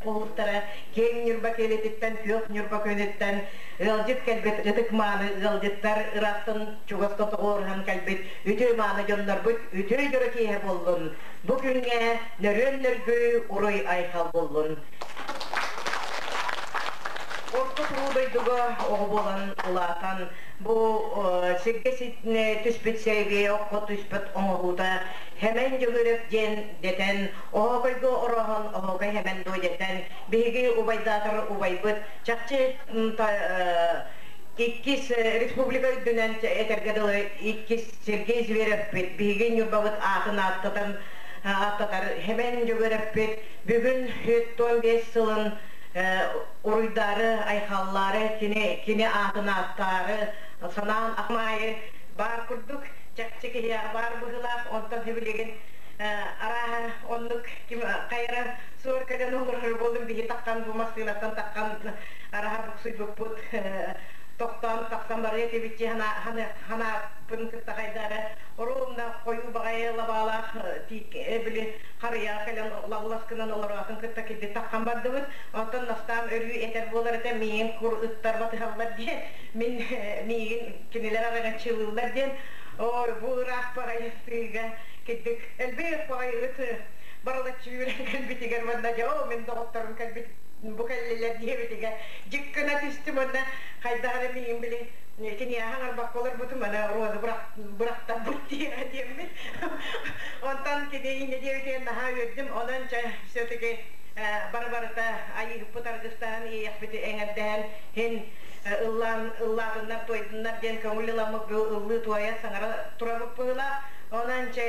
Кулуттара киэҥ Ньурба киэлититтэн, күөх Ньурба күнүттэн ыалдьыт кэлбит ытык-мааны ыалдьыттар ыраахтан чугастан тоҕуоруһан кэлбит үтүө-мааны дьоннорбут үтүө дьоро киэһэ буоллун! Бу күҥҥэ нөрүөн нөргүй уруй-айхал буоллун! Орто туруу дойдуга оҕо буолан улаатан, бу сиргэ түспүт сэрэгэй окко түспүт оҥоһуута Хэмэн Дьөгүөрэп диэн дэтэн, оһоокойго орооһон оһоокой Хэмэн дуо дэтэн, биһиги убайдаатар убайбыт чахчы иккис республика үрдүнэн этэргэ дылы иккис Сергей Зверевпит биһиги Ньурбабыт аатын ааттатан ааттатар Хэмэн Дьөгүөрэппит бүгүн 45 сылын уруйдаары, айхаллаары, кини, кини аатын ааттаары санаан ахмаайы баар курдук чахчы киһиэхэ баар быһыылаах, онтон билигин арааһа оннук ким хайара суор кэлэн олорор буоллун биһи таххан бу массыынаттан таххан араһа буксуйбуппут тохтоон тахсан барыа этибит ханааппын кытта хайдара оруобуна хойуу баҕайы лабаалаах тиик били харыйа кэлэн лаҕылас гынан олороотун кытта килби таххан бардыбыт. Онтон Настаам өрүү этэр буолар этэ, миигин кур ыттар батыһаллар диэн, мин миигин кинилэр араҥаччылыыллар диэн. Ой, бу ыраах баҕайы тыыга кирдик элбэх баҕайы ыт барылаччы үүрэн кэлбитигэр уонна дьэ оо мин доҕотторум кэлбит бу кэллилэр диэбитигэр дьик гына түстүм уонна хайдах эрэ миигин били киниэхэ аҥарбакка олорбутум аны роза бырахтарбыт диэммит. Онтон кини инньэ диэбитигэр наһаа үөрдүм. Онон чэ все-таки бары-барыта айыыһыппыт аргыстаһан, иэйэхпити эҥэрдэһэн, һин ыллаан ыллаатыннар, туойдуннар диэн көҥүл ыламмыт бу ыллыы туойа саҥара турабыт быһыылаах. Онон чэ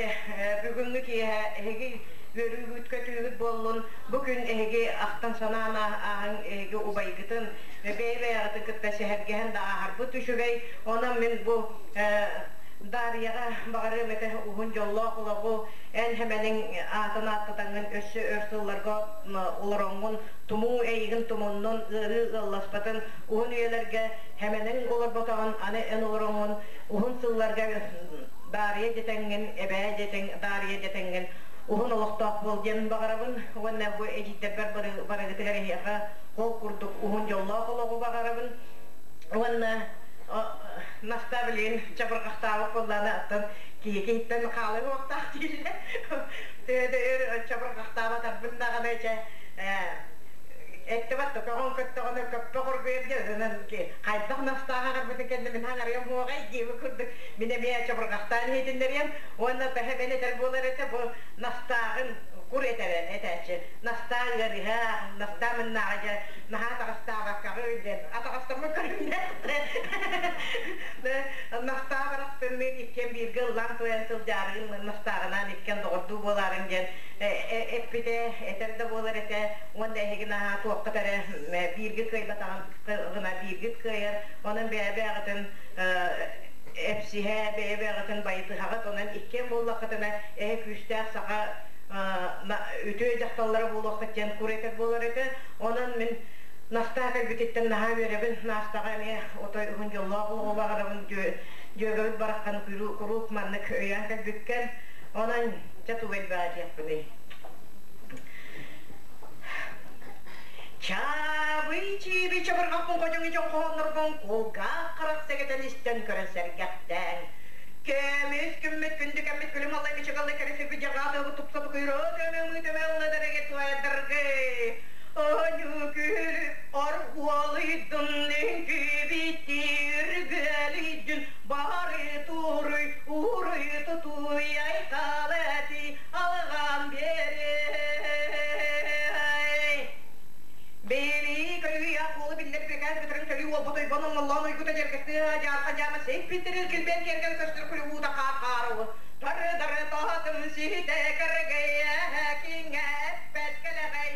бүгүҥҥү киэһэ эһиги үөрүүгүт-көтүүгүт буоллун. Бу күн эһиги ахтан-санаан ааһыҥ, эһиги убайгытын бэйэ-бэйэҕитин кытта сэһэргэһэн да ааһарбыт үчүгэй. Онон мин бу Дарьяҕа баҕарыам этэ уһун дьоллоох олоҕу, эн хэмэниҥ аатын ааттатаҥҥын өссө өр сылларга олороҥҥун, тумуу эйигин тумуннун, ыарыы ыалласпатын, уһун үйэлэргэ хэмэниҥ олорботоҕун, аны эн олороҥҥун уһун сылларга Даарыйа дьэтэҥҥин, эбээ дьэтэҥ, Даарыйа дьэтэҥҥин уһун олохтоох буол диэн баҕарабын уонна бу эдьиийдэрбэр барыгытыгар эһиэхэ ол курдук уһун дьоллоох олоҕу баҕарабын уонна Настаа билигин чабырҕахтаабыт буоллаҕына оттон киһи киһиттэн хаалыа суохтаах дииллэр. Төһө да өр чабырҕахтаабатарбын даҕаны чэ эттибэт да көҕүн көттөҕүнэ көппөх оргуйар диэн онон хайдах Настааҕа аҕарбытын кэннэ мин аҥарыам уоҕай диэбит курдук мин эмиэ чабырҕахтаан иһитиннэриэм уонна төһө мен этэр буолар этэ бу Настааҕын кур этэрэ этээччи Настаа ыарыһах Настаа мыннааҕы дьэ наһаа атаҕастаабаккаҕы диэн атаҕастаммыт көрүҥнээх Настаа барахсынныын иккиэн бииргэ ыллаан туойан сылдьаарыгын Настааҕынаан иккиэн доҕордуу буолаарыҥ диэн эппитэ этэр да буолар этэ уонна эһиги наһаа туоххут эрэ бииргэ кыайбатаҕына бииргит кыайар онон бэйэ-бэйэҕитин эпсиһэ бэйэ-бэйэҕитин байытыһаҕыт онон иккиэн буоллаххытына эһэ күүстээх саха үтүө дьахталлара буолуоххут диэн кур этэр буолар этэ онон мин Настаа кэлбититтэн наһаа үөрэбин. Наастаҕа эмиэ отой уһун дьоллоох олоҕу баҕарабын. Дьүөгэбит бараххан куруук маннык өйөөн кэлбиккэр. Онон дьэ тугу элбэҕи диэхпиний. Чаабый чииби чабырҕахпын ходьоҥ дьон хоһооннорбун кулгаах харах сэгэтэн истэн көрөн сэргэхтээн. Көмүс күммүт күндү кэммит күлүм аллай мичик аллай кэрэ сирбит дьарҕаатыабыт тупсабы кыйроо көмө ымыы алладарыгы туайдаргы. Оньукүр оргуолуйдун үҥкүүбүттүү үргүөлүйдүн бары туруй уруй тутуй айхал эти алҕан биэрэй. Били көрүү акулы биллэр бекээс бөтөрүн төлүү уолбут ойбон оҥоллоон уйгута дьэргэстыа дьаарха дьаама сиппиттэрил килбиэн киэргэл көстөр күлүгуута хаар хаарыл тары дары тоһатын сиһитэ кэргэйэ киҥэ эппэт кэлэҕэй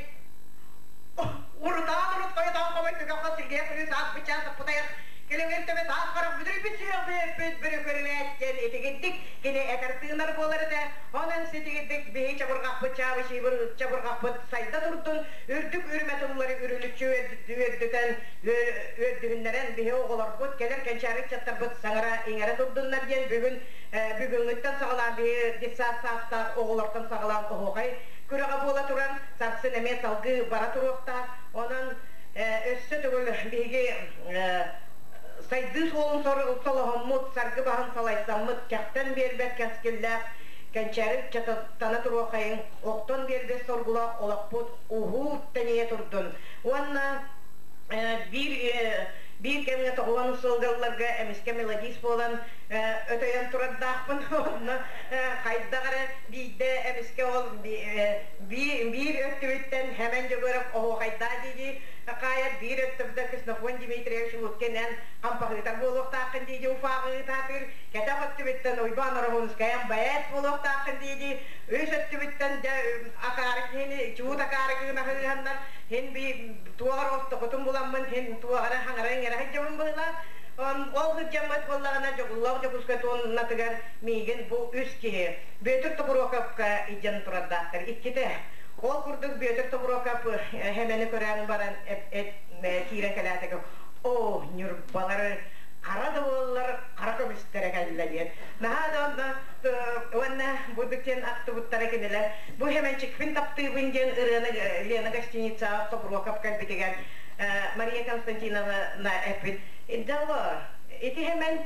Урутаан урут хойутаан хомой түгэххэ силгээх күнүс ааспыччаа саппытайах килэҥир төбө таас харах бүдүрүйбүт сүһүөх бүөппүт бүрү көрүлээт диэн итигирдик Кини этэр тыынар буолар этэ. Онон ситигирдик биһи чабырҕахпыт чаабычыыбыр чабырҕахпыт сайда турдун, үрдүк үрүмэ тыллары үрүлүччү үөрдүтэн, үөрдүһүннэрэн биһи оҕолорбут, кэлэр кэнчээри ыччаттарбыт саҥара-иҥэрэ турдуннар диэн бүгүн бүгүҥҥүттэн саҕалаан биһи детсад саастаах оҕолортон саҕалаан оһуохай күрэҕэ буола туран, сарсын эмиэ салгыы бара туруохтаах. Онон өссө төгүл биһиги сайдыы суолун солоһоммут, саргы баһын салайсаммыт, кэхтэн биэрбэт кэскиллээх кэнчээри ыччатана туруохайыҥ, охтон биэрбэт соргулаах олохпут уһуу тэнийэ турдун. Уонна биир биир кэмҥэ тоҕуон сылдьалларга эмискэ мелодист буолан өтөйөн турардаахпын. Онно хайдах эрэ биирдэ эмискэ ол биир өттүбүттэн Хэмэн Дьөгүөрэп оһуохайдаа дии-дии хаайар, биир өттүбүтэ Ксенофонт Дмитриевич Уткин эн хампаһыытар буолуохтааххын дии-дии Уфаҕа ыытаатыыр, кэтэх өттүбүттэн Уйбаан Ороһуунускайан бэйээт буолуохтааххын дии-дии, үс өттүбүттэн дьэ акаары киһини чуут акаары гына хин би туох эрэ ортокутун буламмын хин туох эрэ хаҥара иҥэрэ сылдьабын быһыылаах. Ол сылдьаммыт буоллаҕына Дьогуллаах Дьокуускай туоннатыгар миигин бу үс киһи Бүөтүр Тобуруокапка илдьэн турардаахтар иккитэ. Ол курдук Бүөтүр Тобуруокап Хэмэни көрөн баран киирэн кэлээтэгэ оо Ньурбалары хара да буоллар хара көмүстэрэ кэллэ диэн. Наһаа да онно уонна бурдук диэн ахтыбыттара кинилэр бу Хэмэнчикпин таптыыбын диэн ырыаны Лена гостиницаҕа Тобуруокап кэлбитигэр Мария Константиновна эппит Дало ити Хэмэн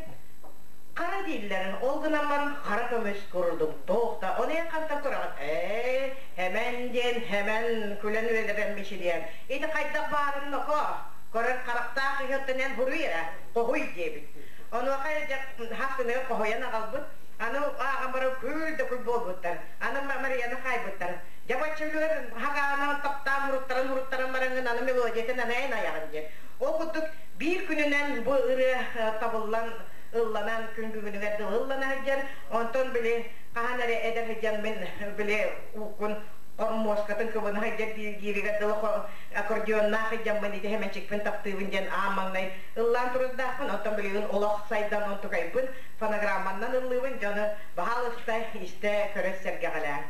хара дииллэр, ол гынан баран хара көмүс курдук туох да ону эн хантан көрөҕүн? Ээ, Хэмэн диэн Хэмэн күлэн үөлэрэн мичилийэн ити хайдах баарын ноко көрөр харахтаах иһиттэн эн буруй эрэ хоһуй диэбит. Онуоха хас гыныгар хоһуйан аҕалбыт. Аны ааҕан баран күл да күл буолбуттар. Аны Марияны хаайбыттар. Дьэ баччалыгар хагаанан таптаан уруттаран бараҥҥын аны мелодиятын анайын айаҕын диэн. Ол курдук биир күнүнэн бу ырыа табыллан ылланан күн бүгүнүгэр дылы ыллана сылдьар. Онтон били хаһан эрэ эдэр сылдьан мин били ууккун хормуоскатын кыбына сылдьар дииригэр дылы аккордеоннаах сылдьаммын ити Хэмэнчикпин таптыыбын диэн аан маҥнай ыллаан турардаахпын. Оттон билигин олох сайдан онтукайбын фонограмманнан ыллыыбын дьону баһаалыста истэ көрө сэргэҕэлээн.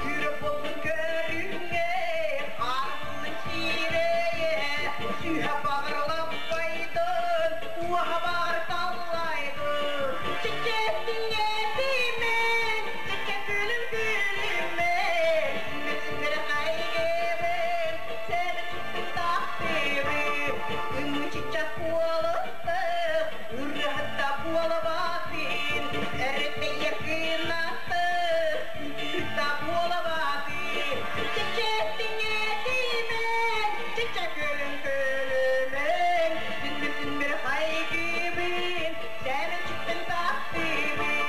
Күүрэ буоллун көрүҥҥэ, хааллын сиирэйэ, сүүһэ баҕарлаппайдын, уоһа баҕар таллайдын. Чэчэттиҥэ тимэн, чэчэ күлүм күлүмэн, мүсүмүр хайгыбын, сэмэчикпин таптыыбын, үҥүчүччэ куолуттах, ырыаһытта буолабатын, эрэтэйэ кынаттых, үҥкүүтэ буолабатын. Чэчэттиҥэ тимэн, чэчэ күлүм күлүмэн, сүнмү-сүнмүр хайгыыбын, сэмэчикпин таптыыбын.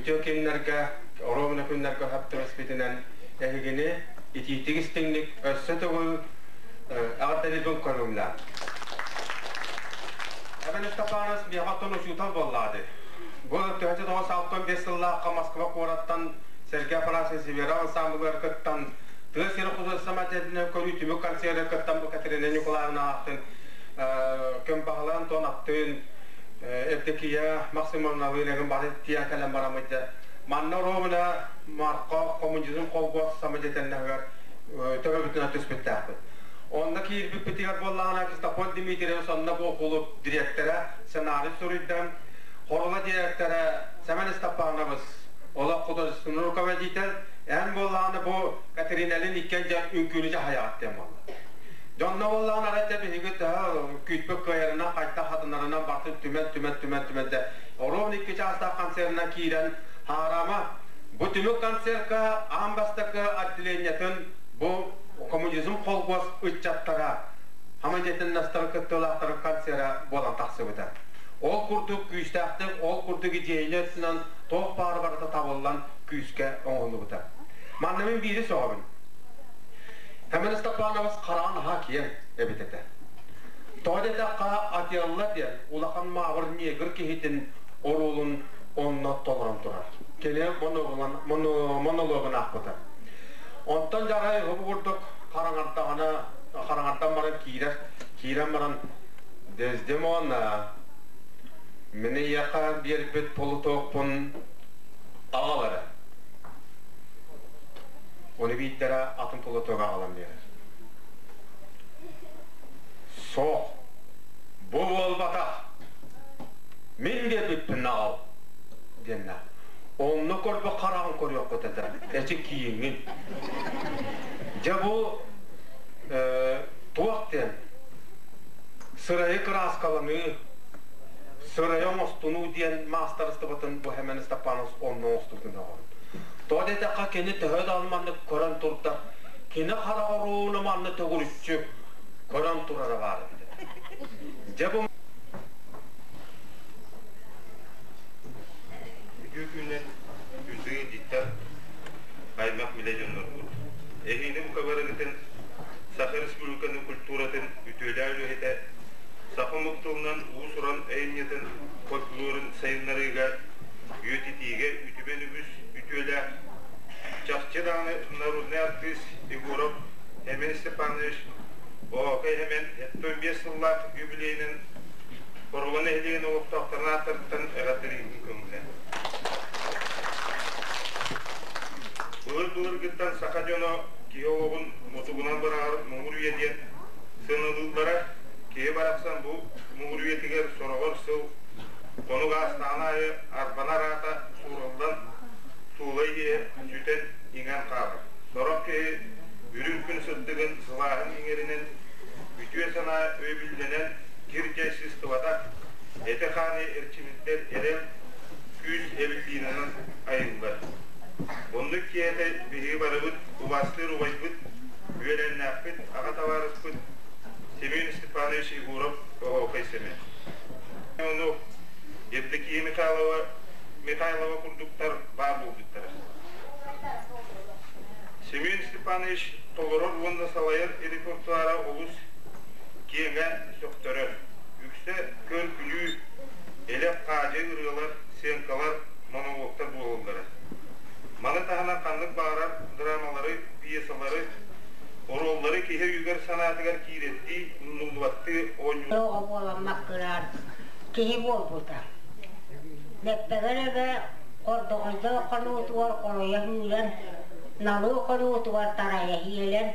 Үтүө күннэргэ, оруобуна күннэргэ сөп түбэспитинэн эһигини итиитик истиҥник өссө төгүл эҕэрдэлиирбин көрүҥлээн. Эбэн Степанович миэхэ оттон учуутал буоллаады. Бу 1965 сыллаахха Москва куораттан Сергей Афанасьевич Зверев ансаамбылыгар кыттан тыа сирин художественнай көрүү түмүк концерыгар кыттан бу Катерина Николаевна ааттын көм Баһылай Антон аттыын Евдокия Максимовналыын эҥин бары тиийэн кэлэн бараммыт дьэ манна оруобуна Марко коммунизм холбуос самодеятельноһыгар төбөбүтүнэн түспүттээхпит. Онно киирбиппитигэр буоллаҕына Кистофор Дмитриевич онно бу кулууп дириэктэрэ сценарий суруйдан, Хорула дириэктэрэ Сэмэн Степанович олох художественный руководитель, эн буоллаҕына бу Катериналин иккиэн дьэ үҥкүүнү дьаһайаҕыт диэн буолла. Дьонно буоллаҕына арай дьэ биһиги төһө күүппүт кыайарынан хайдах хатынарынан бартын түмэн түмэн түмэн түмэн дьэ оруобуна икки чаастаах концерынан киирэн хаарама бу түмүк концертка аан бастакы отделениетын бу коммунизм холкуос ыччаттара хамадьетиннастары кыттыылаахтарын концера буолан тахсыбыта. Ол курдук күүстээхтик, ол курдук идеяны өттүнэн туох баара барыта табыллан күүскэ оҥоһуллубута. Манна мин биири сөҕөбүн. Семен Степанович хараҕын наһаа киэҥ эбит этэ. Тоҕо диэтэххэ, Атиалла диэн улахан маабыр негр киһитин оруолун онно толорон турар. Кини монологун аахпыта. Онтон дьарай бу курдук хараҥардаҕына, хараҥардан баран киирэр, киирэн баран Дездемона, мин эйиэхэ биэрбит полутокпун аҕал эрэ. Ону биирдэрэ атын полутога аҕалан биэрэр. Суох, бу буолбатах. Мин биэрбиппин аҕал диэннээх. Онно көрбө хараҕын көрүөххүт этэ. Эчи кииҥҥин. Дьэ бу туох диэн сырайы кырааскаланыы, сырайы оҥостунуу диэн маастарыстыбатын бу Хэмэн Степанович онно оҥостубутун сөҕөбүн. Тоҕо диэтэххэ кини төһө да маннык көрөн турдар, кини хараҕа оруобуна манна төгүрүччү көрөн турара баар эбит. Дьэ бу Үтүө күнүнэн күндү ыалдьыттар, аймах билэ дьоннорбут. Эһиини бука барыгытын Саха Республикатын культуратын үтүөлээх үлэһитэ, саха омук тылынан уус-уран айымньытын фольклорун сайыннарыыга, үйэтитиигэ үтүмэн үгүс үтүөлээх, чахчы даҕаны народнай артыыс Егоров Эмин Степанович Оһоокой Эмэн 75 сыллаах юбилейынан Хорула нэһилиэгин олохтоохторун ааттарыттан эҕэрдэлиирбин көҥүлэ. Былыр-былыргыттан саха дьоно киһи олоҕун мутугунан быраҕар муҥур үйэ диэн сыаналыыллара. Киһи барахсан бу муҥур үйэтигэр сороҕор сыл хонук аастаҕын аайы арбанар аата суураллан, суулай иһэ сүтэн иҥэн хаалар. Сорох киһи үрүҥ күн сырдыгын сылааһын иҥэринэн, үтүө санаа өйөбүллэнэн кир-дьай сыстыбатах, эти-хааны эрчимирдэр эрэл, күүс эбиллиинэн айыллар. Оннук киһиэхэ биһиги барыбыт убаастыыр убайбыт, үөлээннээхпит, аҕа табаарыспыт Семен Степанович Егоров оһуокай Сэмэн. Ону Евдокия Михайлова, Михайлова курдуктар баар буолбуттара. Семен Степанович толорор уонна салайар репертуара олус киэҥэ сөхтөрөр. Үксэ көр-күлүү, элэк-хаадьы ырыалар, сценкалар, монологтар буолаллара. Маны таһынан ханнык баҕарар драмалары, пьесалары, оруоллары киһи өйүгэр-санаатыгар киирэрдии, умнуллубаттыы оонньуур. Оҕо буолан маккыраан киһи буолбута. Лэппэгэр эбэ хордоҕойдоох хонуутугар хоруйа сүүрэн, налыы хонуутугар тарайа иэлэн,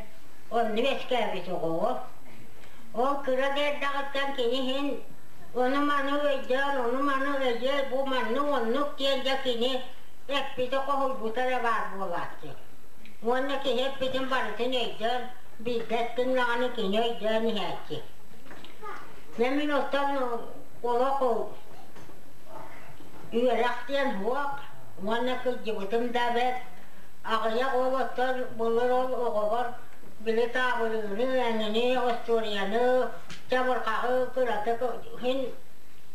онно үөскээбит оҕоҕо. Ол кыра да эрдэҕиттэн кини иһин ону-маны өйдөөн, ону-маны өйдөө, бу маннык оннук диэн дьэ кини эппитэ хоһуйбута эрэ баар буолааччы. Уонна киһи эппитин барытын өйдөөн, биирдэ эттин даҕаны кини өйдөөн иһээччи. Дьэ мин оттон олох үөрэх диэн суох уонна кырдьыбытым да бэрт. Аҕыйах ол оттон былыр ол оҕобор били таабырыыны, эҥини, остуоруйаны, чабырҕаҕы кыратык иһин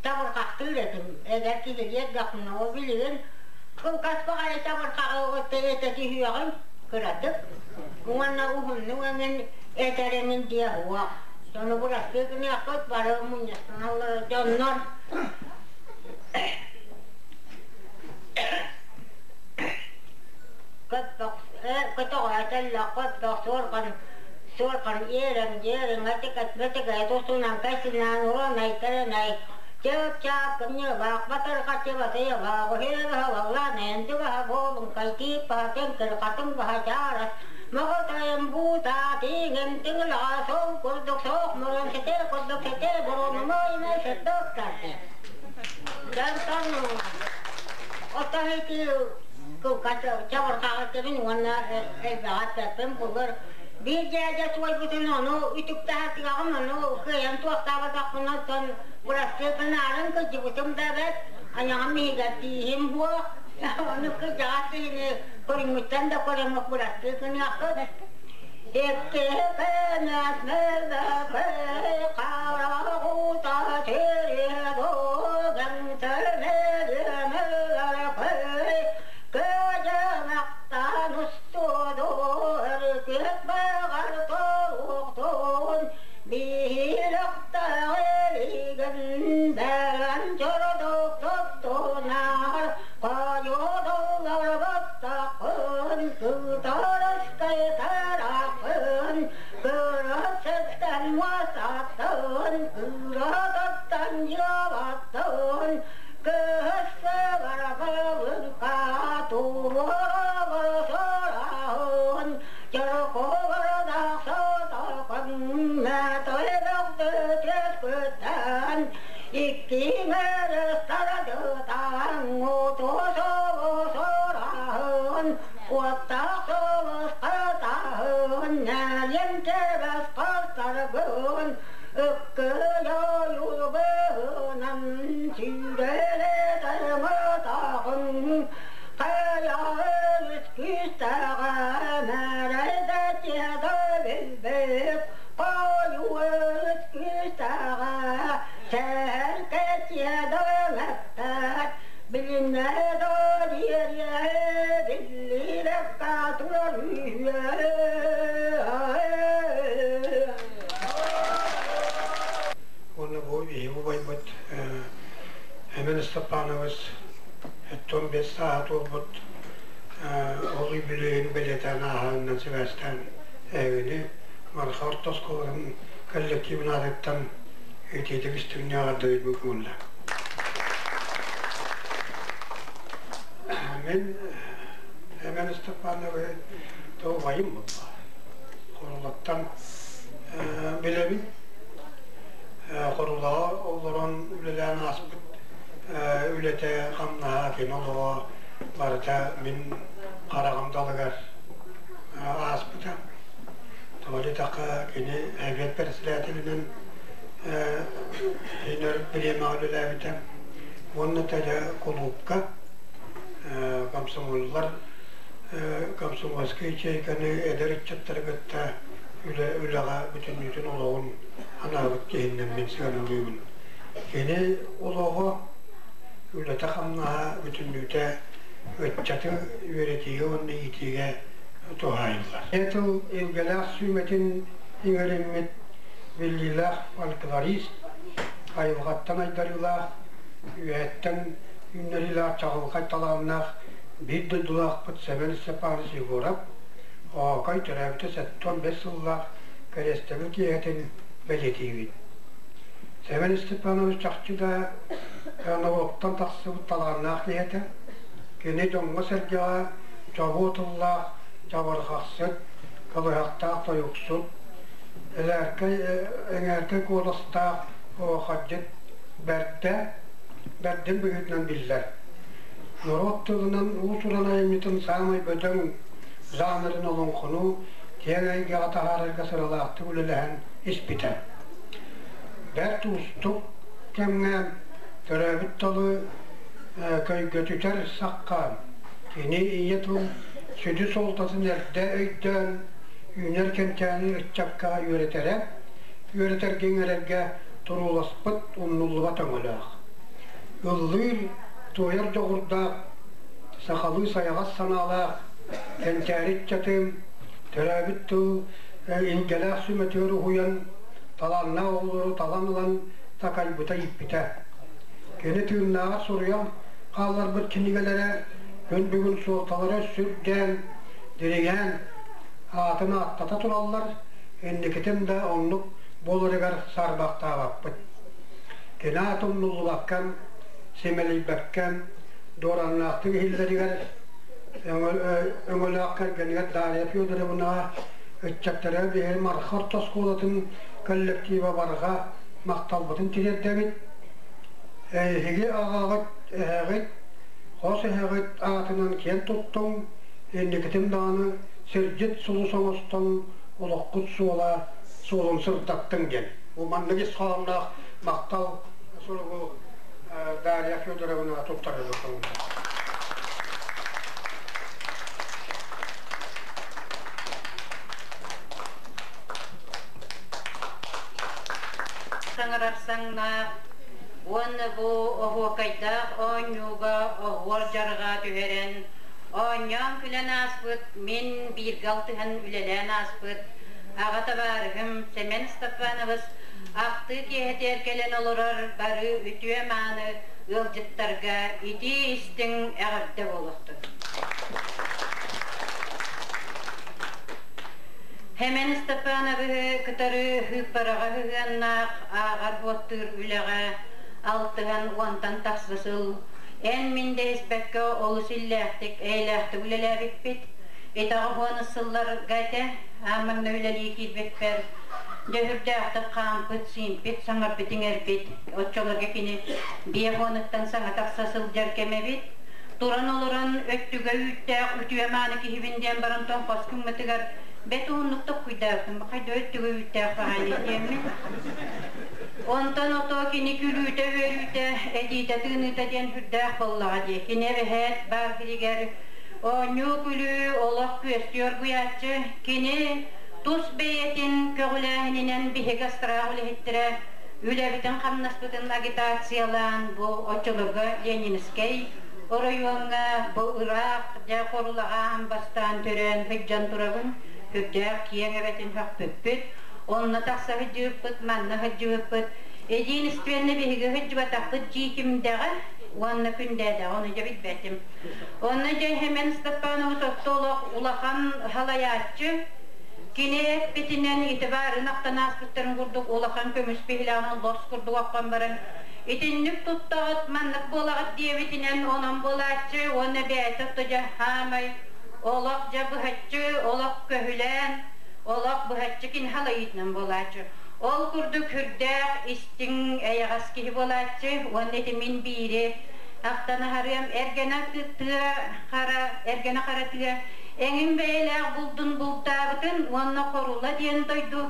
чабырҕахтыыр этим. Эдэр киһилиэт дохно билигин. Кылгас баҕайы чабырҕаҕы этэ түһүөҕүм кыратык уонна уһуннук эҥин этэр эҥин диэ уох. Дьону бырастыы гыныахпыт бары мунньустаналлар дьоннор Көтөҕөөтөллөх көппөх суорҕан суорҕан иэрэҥ дьиэрэҥ этикэт тусунан кэсинэн уронай тэрэнэй чып-чаап кымньыылаах батырҕаччы батыйалаах үһүө баллаанайын түгэһэ буолуҥкай тиип баһа тэҥкир хатыҥ баһа чаарас моҕотойум буута тииҥим тыҥылаҕа сол курдук соох мурун сэтэ курдук сэтэ бурунумой сырдык тарты Дьонтон оттон ити кылгас чабырҕаҕы этэбин уонна элбэҕи эппэппин булар биир дьээдьэ туойбутун ону үтүктэһэ ону кыайан туохтаабатахпына оттон бырастыы гынаарын кырдьыбытым да эбэт айаҕым иһигэр тииһим буо ону кырдьаҕас киһини көрүҥҥүттэн да көрөммүт бырастыы гыныаххыт Уонна бу биһиги убайбыт Эмин Степанович 75 сааһа туолбут ол үбүлүөйүн бэлиэтээн ааһарынан сибээстээн эһигини Марха орто оскуолатын коллективын аатыттан итиитик истиҥник эҕэрдэлиирбин көҥүллэ. Мин Эмин Степановы убайым буолла. Хорулаттан билэбин. Хорулаҕа олорон үлэлээн ааспыт үлэтэ, хамнаһа, кини олоҕо барыта мин хараҕым далыгар ааспыта. Тоҕо диэтэххэ, кини эбиэт председателинэн өр бириэмэҕэ үлэлээбитэ уонна дьэ кулуупка комсомоллар комсомольскай ячейканы эдэр ыччаттары кытта үлэ үлэҕэ бүтүннүүтүн олоҕун анаабыт киһиннэн мин сыаналыыбын. Кини олоҕо, үлэтэ-хамнаһа бүтүннүүтэ ыччаты үөрэтиигэ уонна иитиигэ туһаайыллар. Тыл илгэлээх сүмэтин иҥэриммит биллиилээх фольклорист, айылҕаттан айдарыылаах, үөһэттэн үүннэриилээх чаҕылхай талааннаах биир дойдулаахпыт Сэмэн Степанович Егоров Оокой төрөөбүтэ 75 сыллаах кэриэстэбил киэһэтин бэлиэтиибит. Сэмэн Степанович чахчы да норуоттан тахсыбыт талааннаах киһи этэ. Кини дьоҥҥо-сэргэҕэ чобуо тыллаах чабырҕахсыт, кылыһахтаах тойуксут, элээркэй эҥээркэй куоластаах оһуохайдьыт бэрдэ, бэрдин быһыытынан биллэр. Норуот тылынан уус-уран айымньытын саамай бөдөҥ жанрын олоҥхону киэҥ эйгэҕэ таһаарарга сыралаахтык үлэлэһэн испитэ. Бэрт уустук кэмҥэ төрөөбүт тылы көйгөтүтэр сахха кини ийэ тыл сүдү суолтатын эрдэ өйдөөн үүнэр кэнчээри ыччакка үөрэтэрэ, үөрэтэргэ иҥэрэргэ турууласпыт умнуллубат өҥөлөөх. Ыллыыр, туойар дьоҕурдаах Сахалыы сайаҕас санаалаах кэнчээри ыччаты төрөөбүт тыл илгэлээх сүмэтигэр уһуйан, талааннаах оҕолору талан ылан такайбыта ииппитэ. Кини тыыннааҕар суруйан хаалларбыт кинигэлэрэ күн бүгүн суолталара сүрдээн, дириҥээн, аатын ааттата тураллар, инникитин да оннук буоларыгар саарбахтаабаппыт. Кини аата умнуллубакка, симэлийбэккэ, дуораннаахтык иһиллэригэр өҥөлөөх кэргэнигэр Дарья Федоровнаҕа ыччаттара биһиги Марха орто оскуолатын коллектива барҕа махталбытын тириэрдэбит. Эһиги аҕаҕыт, эһэҕит, хос эһэҕит аатынан киэн туттуҥ, инникитин даҕаны сирдьит сулус оҥостон олоххут суола суолун сырдаттыҥ диэн. Бу маннык ис хоһоонноох махтал суругу Дарья Федоровна туттарыгар көҥүллээх. Саҥарар саҥнаах уонна бу оһуокайдаах оонньууга оһуор дьарҕаа түһэрэн, оонньоон күлэн ааспыт, мин бииргэ алтыһан үлэлээн ааспыт аҕа табаарыһым Сэмэн Степанович ахтыы киэһэтигэр кэлэн олорор бары үтүө-мааны ыалдьыттарга итии-истиҥ эҕэрдэ буолуохтун. Хэмэн Степановиһы кытары Һыыппараҕа сыһыаннаах ааҕар-суоттуур үлэҕэ алтыһан уонтан тахса сыл эн-мин дэһиспэккэ олус иллээхтик, эйэлээхтик үлэлээбиппит. Итэҕэ уонус сылларга этэ, аан маҥнай үлэлии киирбиппэр дьөһүрдээхтик хаампыт, сиимпит, саҥарбыт, иҥэрбит. Оччолорго кини биэ уонуттан саҥа тахса сылдьар кэмэ эбит. Туран олорон өттүгэ үүттээх үтүө-мааны киһибин диэн баран тоҥхос гыммытыгар бэт уһуннук токкуйдаабытым, хайда өттүгэ үүттээх баҕайы диэммин. Онтон ото кини күлүүтэ-үөрүүтэ, этиитэ-тыыныыта диэн сүрдээх буоллаҕа дии. Кини эбэһээт баар сиригэр оонньуу-күлүү, олох күөстүү оргуйааччы. Кини тус бэйэтин көҕүлээһининэн биһиги астраах үлэһиттэрэ үлэбитин-хамнаспытын агитациялаан бу оччолорго Ленинскэй оройуоҥҥа бу ыраах дьэ Хорулаҕа аан бастаан төрөөн сылдьан турабын. Сүрдээх киэҥ эбэтин сөхпүппүт. Онно тахса сылдьыбыппыт, манна сылдьыбыппыт. Единственный биһиги сылдьыбатахпыт Дьиикимдэҕэ уонна Күндээдэҕэ, ону дьэ билбэтим. Онно дьэ Хемен Степанович Оттолох улахан халайааччы. Кини эппитинэн ити баарын ахтан ааспыттарын курдук улахан көмүс биһилэҕин лос курдук оххон баран итинник туттаҕыт, маннык буолаҕыт диэбитинэн онон буолааччы уонна бэйэтэ дьэ хаамай олох дьэ быһаччы олох көһүлээн олох быһаччы кини халайыытынан буолааччы. Ол курдук сүрдээх истиҥ эйэҕэс киһи буолааччы уонна ити мин биири ахтан аһарыам эргэнэ тыа хара эргэнэ хара тыа эҥин бэйэлээх булдун бултаабытын уонна Хорула диэн дойду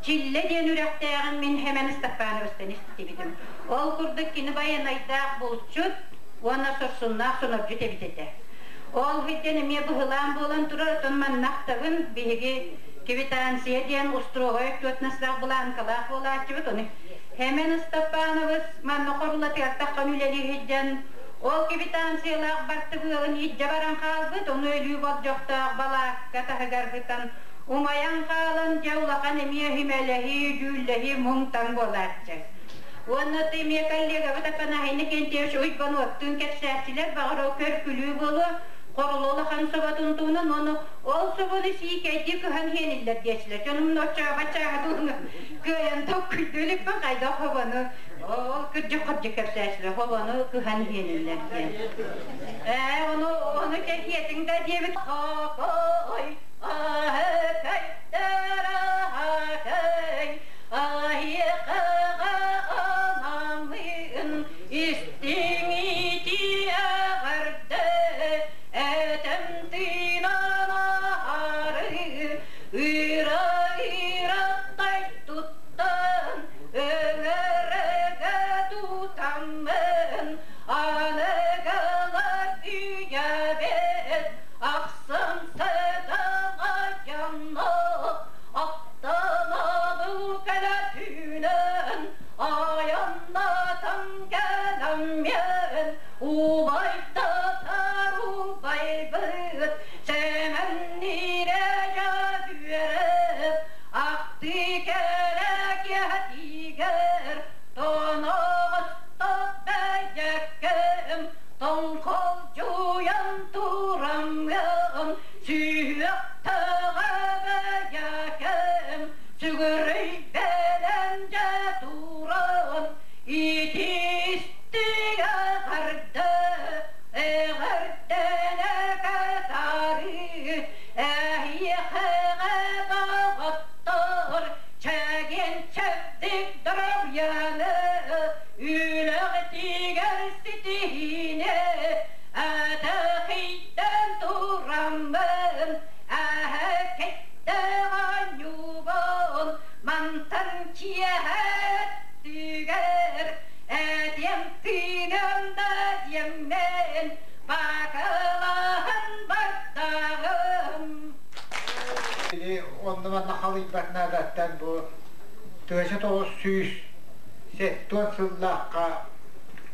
Чиллэ диэн үрэхтээҕин мин Хэмэн Степановичтан истибитим. Ол курдук кини байанайдаах булчут уонна сорсуннаах сонордьут эбит этэ. Ол иһиттэн эмиэ быһылаан буолан турар, оттон манна ахтабын, биһиги квитанция диэн устуруогай отчуотунастаах былаанкалаах буолааччыбыт, ону Хэмэн Ыстаппаанабыс манна Хорулатыгар таххан үлэлии сылдьан, ол квитанциялаах бартыбыалын илдьэ баран хаалбыт, ону өлүү болдьохтоох балаакка таһыгар сытан умайан хаалан, дьэ улахан эмиэ үһүмэлэһии, дьүүллэһии муҥ-таҥ буолааччы. Уонна ты эмиэ коллегабыт Афанасий Иннокентьевич Уйбануоптуун кэпсээччилэр баҕар ол көр-күлүү буолуо, Хорулу улахан соботун туһунан уонна ол собону сиикэйдии кыһан иһэниллэр диэччилэр. Дьонум ноччообо-чааһы туһунан кыайан токкуйдуу иликпин хайдах хобону ол кырдьык-хордьук кэпсээччилэр хобону кыһан иһэниллэр диэн. Ээ, ону ону кэһиэтиҥ да диэбит. Хокой, аһыкай, тараһакай, аһиэхаҕа анаммын истиҥ итии эҕэрдэ этэм тыынан аһары ыра-ыра туттан өҥөрөгө тутаммын аныгылар үйэбит ахсын сытаҕайаммын. Онно-манна халыйбат наадаттан бу 1970 сыллаахха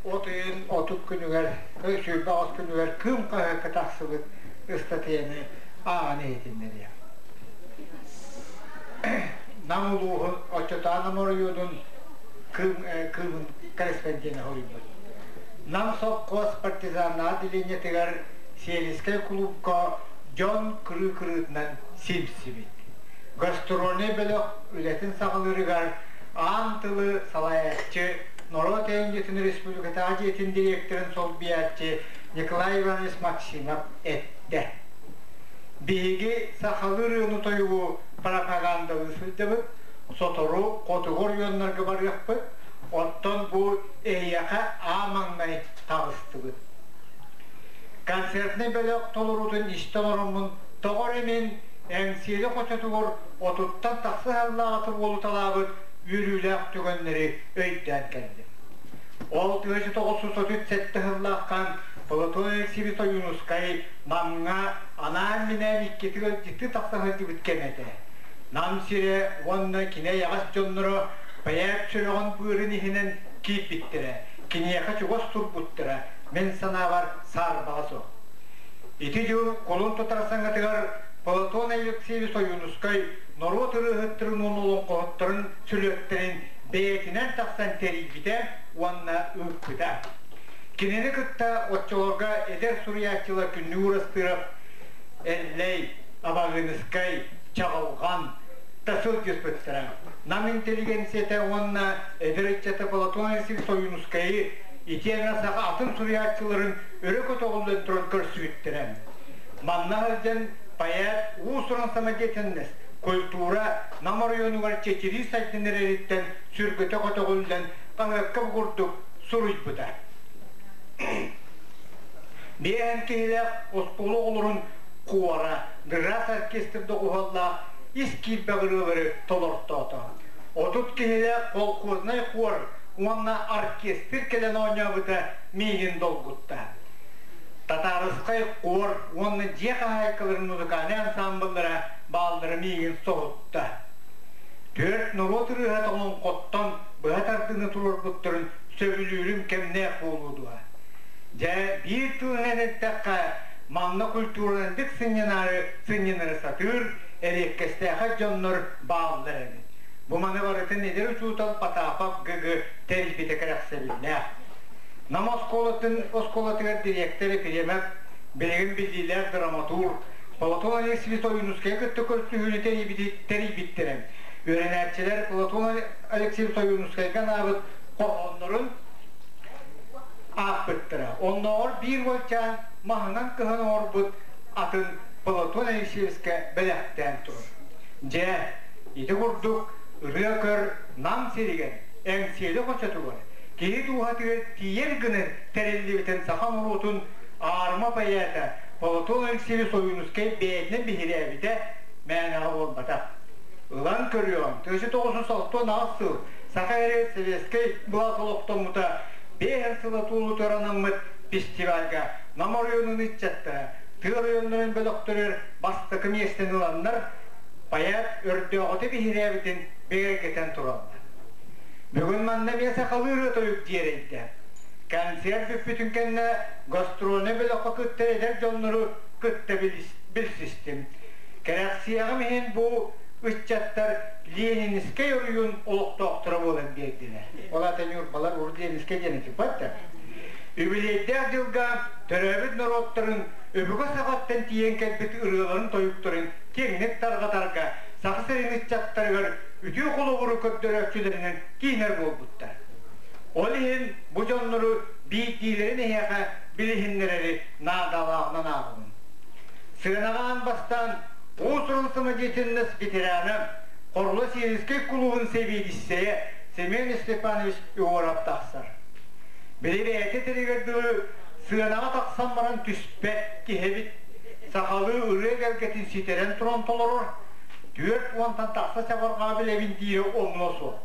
от ыйын 30 күнүгэр, 28 күнүгэр Кыым хаһыакка тахсыбыт ыстатыйаны ааҕан иһитиннэриэм. Нам улууһун оччотооҕу Нам оройуонун Кыым, Кыымын корреспондена суруйбут. Нам сопхуос партизаннаах отделениетыгар Сиэлискэй кулуупка дьон кырыы-кырыытынан симсибит. Гастрольнай бөлөх үлэтин саҕалыырыгар аан тылы салайааччы, норуот айымньытын республикатааҕы дьиэтин дириэктэрин солбуйааччы Николай Иванович Максимов эттэ. Биһиги сахалыы ырыаны-тойугу пропагандалыы сылдьабыт, сотору хотугу оройуоннарга барыахпыт, оттон бу эһиэхэ аа маҥнай таҕыстыбыт. Концертнай бөлөх толоруутун истэ олороммун тоҕо эрэ мин Эҥсиэли хочотугар 30-тан тахса сыллааҕыта буолуталаабыт үөрүүлээх түгэннэри өйдөөн кэллим. Ол 1937 сыллааххан Платон Алексеевич Ойуунускай Намҥа анаан-минээн иккитин ыалдьыттыы тахса сылдьыбыт кэмэ этэ. Нам сирэ уонна кини эйэҕэс дьонноро поэт сүрэҕин быарын иһинэн киирбиттэрэ, киниэхэ чугас турбуттара, мин санаабар, саарбаҕа суох. Ити дьыл кулун тутар саҥатыгар Платон Алексеевич Ойуунускай норуот ырыаһыттарын уонна олоҥхоһуттарын сүлүөттэрин бэйэтинэн тахсан тэрийбитэ уонна ыыппыта. Кинини кытта оччолорго эдэр суруйааччылар Күннүк Уурастыырап, Эллэй, Абаҕыыныскай, Чаҕылҕан да сылдьыспыттара. Нам интеллигенцията уонна эдэр ыччата Платон Алексеевич Ойуунускайы итиэннэ саха атын суруйааччыларын өрө көтөҕүллэн туран көрсүбүттэрэ. Манна сылдьан поэт уус-уран самодеятельность, культура Нам оройуонугар чэчирии сайдан эрэриттэн сүргэтэ көтөҕүллэн хаһыакка бу курдук суруйбута. Биэһэн киһилээх оскуола оҕолорун хуора, дыраас оркестр доҕуһуоллаах ис киирбэх ырыалары толортоото. 30 киһилээх колхознай хуор уонна оркестр кэлэн оонньообута миигин долгутта. Татаарыскай хуор уонна дьиэ хаһаайкаларын музыкальнай ансаамбыллара бааллара миигин соһутта. Түөрт норуот ырыаһа олоҥхоттон быһа тардыыны туруорбуттарын сөбүлүүрүм кэмнээх буолуо дуо? Дьэ, биир тылынан эттэххэ, манна культуранайдык сынньанаары сынньанары сатыыр, эриэккэстээхэй дьоннор бааллар эбит. Бу маны барытын эдэр учуутал Потапов ГГ тэрийбитэ кэрэхсэбиллээх. Нам оскуолатын оскуолатыгар дириэктэр Ефремов билигин биллиилээх драматург Платон Алексеевич Ойуунускайы кытта көрсүһүүнү тэрийбиттэрэ. Үөрэнээччилэр Платон Алексеевич Ойуунускайга анаабыт хоһооннорун аахпыттара. Оннооҕор биир уолчаан маһынан кыһан оҥорбут атын Платон Алексеевичка бэлэхтээн турар. Дьэ, ити курдук ырыа көр Нам сиригэр, Эҥсиэли хочотугар киһи дууһатыгар тиийэр гына тэриллибитин саха норуотун аарыма поэта Платон Алексеевич Ойуунускай бэйэтинэн биһирээбитэ мээнэҕэ буолбатах. Ылан көрүөҕүҥ, 1968 сыл Саха эрэ советскай былаас олохтоммута 5 сыла туолуутугар анаммыт фестивальга Нам оройуонун ыччаттара тыа оройуоннарын бөлөхтөрүгэр бастакы миэстэни ыланнар, поэт өрдөөҕүтэ биһирээбитин бигэргэтэн тураллар. Бүгүн манна эмиэ сахалыы ырыа-тойук дьиэрэйдэ. Концерт бүппүтүн кэннэ гастрольнай бөлөххө кыттар эдэр дьоннору кытта билсистим. Кэрэхсиэҕим иһин бу ыччаттар Ленинскэй оройуон олохтоохторо буолан биэрдилэр. Ол аата Ньурбалар урут Ленинскэй диэн этиппат да. Үбүлүөйдээх дьылга төрөөбүт норуоттарын өбүгэ саҕаттан тиийэн кэлбит ырыаларын-тойуктарын киэҥник тарҕатарга Саха сирин ыччаттарыгар үтүө холобуру көрдөрөөччүлэринэн киинэр буолбуттар. Ол иһин бу дьоннору биирдиилэрин эһиэхэ билиһиннэрэри наадалааҕынан ааҕабын. Сыанаҕа аан бастаан уус-уран самодеятельность ветерана, Хорула Сиэрискэй кулуубун сэбиэдиссэйэ Семен Степанович Егоров тахсар. Били бэйэтэ этэригэр дылы сыанаҕа тахсан баран түспэт киһи эбит. Сахалыы ырыа эгэлгэтин ситэрэн туран толорор, 40-тан тахса чабырҕаҕы билэбин диирэ омуна суох.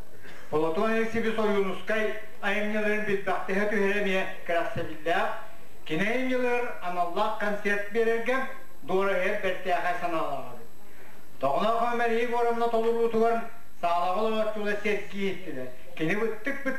Платон Алексеевич Ойуунускай айымньыларын билбэхтэһэ түһэрэ эмиэ кэрэхсэбиллээх. Кини айымньыларыгар аналлаах концерт биэрэргэ дуораһыйар бэртээхэй санаалаах эбит. Тоҕоноох Мария Егоровна толоруутугар саалаҕа олорооччулар сэргии иһиттилэр. Кини быттык-быт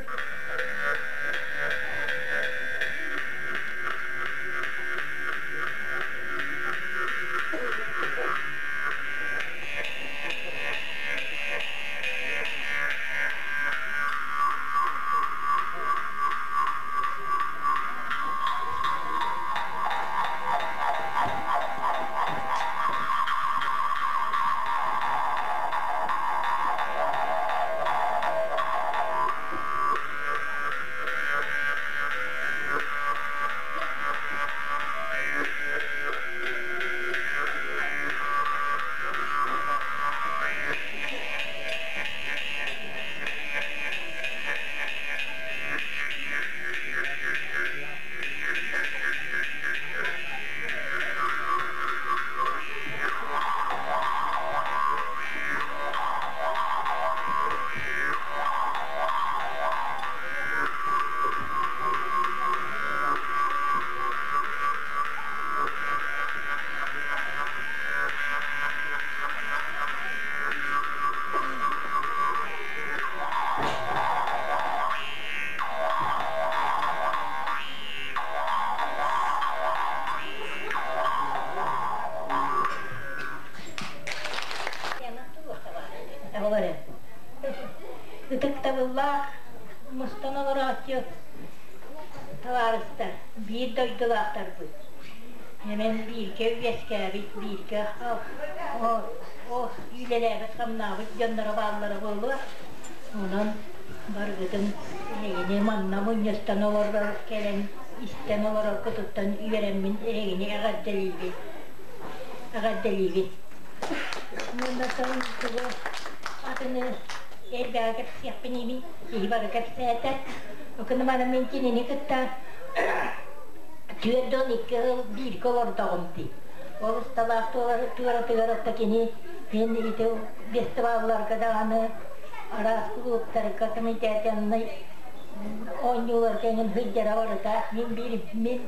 Ытыктабыллаах мустан олорооччу табаарыстар, биир дойдулаахтарбыт. Эмэн бииргэ үөскээбит, бииргэ үлэлээбит-хамнаабыт дьонноро бааллара буолуо. Онон барыгытын эһигини манна мунньустан олорор кэлэн истэн олороргутуттан үөрэммин эһигини эҕэрдэлиибин. Эҕэрдэлиибин. Уонна тугу атыны элбэҕи кэпсиэхпин иһин киһи бары кэпсээтэ. Окуну маны мин кинини кытта 42 сыл бииргэ олордоҕум дии. Ол усталаах туоратыгар отто кини мин ити фестивалларга даҕаны араас клубтарга комитетенный оонньууларга эҥин сылдьара барыта мин биир мин